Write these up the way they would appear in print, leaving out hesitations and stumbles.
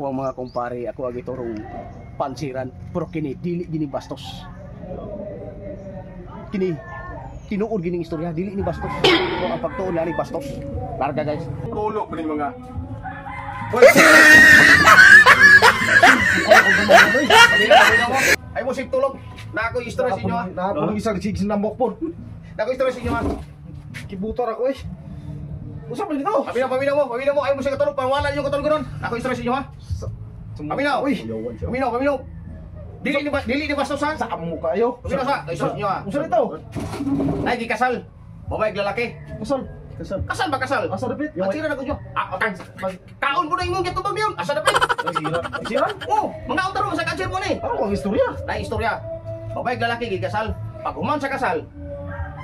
Ako ang mga kumpare, ako ang giturong pansiran, pero kini dili gini bastos. Kini tinuod gining istorya, dili ni bastos. So ang pagtuon ni bastos. Larga, guys. Tulog pa mga. Ay mo sig tulog. Na ako istorya sa inyo ha. Na ako isang sig sinambok po. Na ako istorya sa inyo ha. Kibutor ako eh. Usa man dito. Paminaw, paminaw mo, paminaw mo. Ay mo sig katulog, pangwala yung katulog ron. Ako istorya sa inyo ha. Paminaw. Uy. Paminaw, paminaw. Dili ni bastos ha. Sa amo kayo. Paminaw sa, istorya sa inyo ha. Usa dito. Ay gikasal. Babae lalaki. Usal. Kasal. Kasal ba kasal? Asa dapit? Ang sira na ko. Ah, kaon po na imong gitubag niyon. Asa dapit? Siran? Oh, mga utaro sa kanser mo ni. Ano ang istorya? Na istorya. Babae lalaki gikasal. Pag human sa kasal,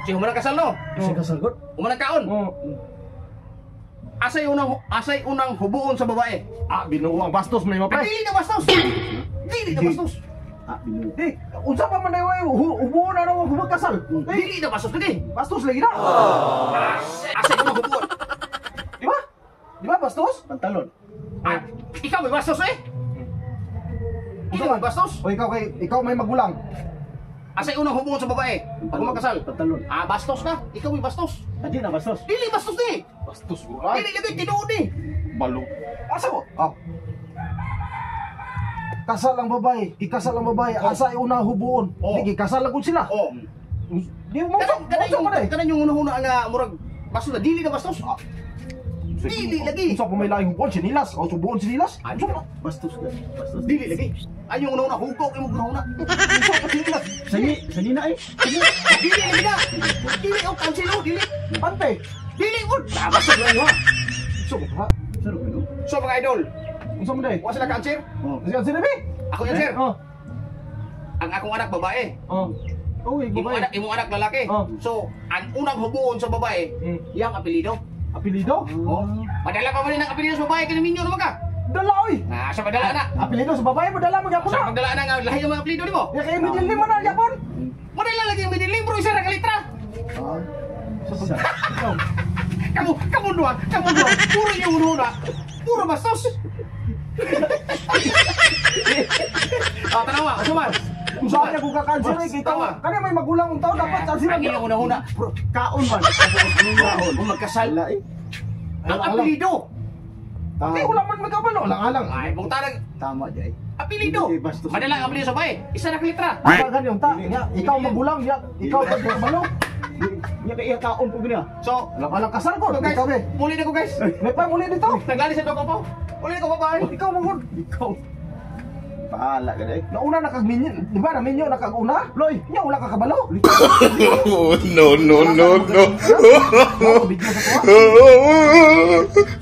si human ang kasal no. Kasi kasal god. Human ang kaon. Oh. Asay unang hubuon sa babae. Ah, binuo ang bastos man Ah, pre. dili na bastos. Dili na bastos. Ah, binuo. Di, unsa pa man na hubuon na raw ang kasal. Di, Dili na bastos lagi. bastos lagi na. Asay unang hubuon. Di ba? Di ba bastos? Pantalon. Ah, ikaw may bastos eh. Ikaw may bastos. O ikaw kay ikaw may magulang. Asay unang hubuon sa babae. Pag humakasal. Pantalon. Ah, bastos na. Ikaw may bastos. Adi na bastos. Dili bastos ni. Bastos mo. Dili lagi tinuod ni. Balo. Asa mo? Oh. Kasal ang babae, ikasal ang babae, asa ay una hubuon. Oh. Di gikasal lang gud sila. Oh. Di mo Kana unsa yung man eh. kana yung una-una nga murag bastos na dili na bastos. Dili lagi. Unsa pa may laing hubuon sinilas? O subuon sinilas? Unsa pa? Bastos ka. Bastos. Dili lagi. Ay yung una-una hugok imong una-una. Unsa pa sinilas? Sangi, sangi na eh. Dili lagi na. Dili og cancel oh, dili. Pante. Dili gud. Ah, bastos lang ha. Unsa pa? Sarap ano? So mga idol, Unsa man day? wa sila cancer. Oh. Sige sila bi. Ako yan sir. Oh. Ang akong anak babae. Oh. Uy, Imong babae. anak, imong anak lalaki. Oh. So, ang unang hubuon sa babae, iyang apelyido. Apelyido? Oh. Padala pa man ang apelyido sa babae kay minyo naman ka. Dala oy. Na sa padala na. Apelyido sa babae mo dala mo gyapon Sa na. pagdala na nga lahi ang mga apelyido nimo. Ya kay middle name man na gyapon. Madala lagi ang middle name bro, isa ra ka litra. Ah. Kamu, kamu dua, kamu dua. Puro yung una. Puro bastos. Ah, tanawa, usuman. Unsa niya kung kakansir eh, kay Tama. Kani may magulang untaw dapat kansiran. Ang iyong una-una, bro, kaon man. Kaon, kung magkasal. Wala eh. Ang apelyido. Di wala man magkabalo lang alang. Ay, bung tanag, Tama di ay. apelyido. Hindi, bastos. Madala ang apelyido sa babae. Isa ra ka litra. Ikaw ganyan ta. Ya, ikaw magulang ya, ikaw pagkabalo. Nya kay iya kaon po gina. So, Alang alang kasal ko. so guys, Ikaw be. muli na ko guys. May pa muli dito. Naglali sa doko po. Muli na ko babae. Ikaw mangod. Ikaw. Paala ka dai. Nauna na kag minyo, di ba? Naminyo na kag una? Loy. Nya wala ka kabalo. Oh, no, no, no, no. Video sa tuwa.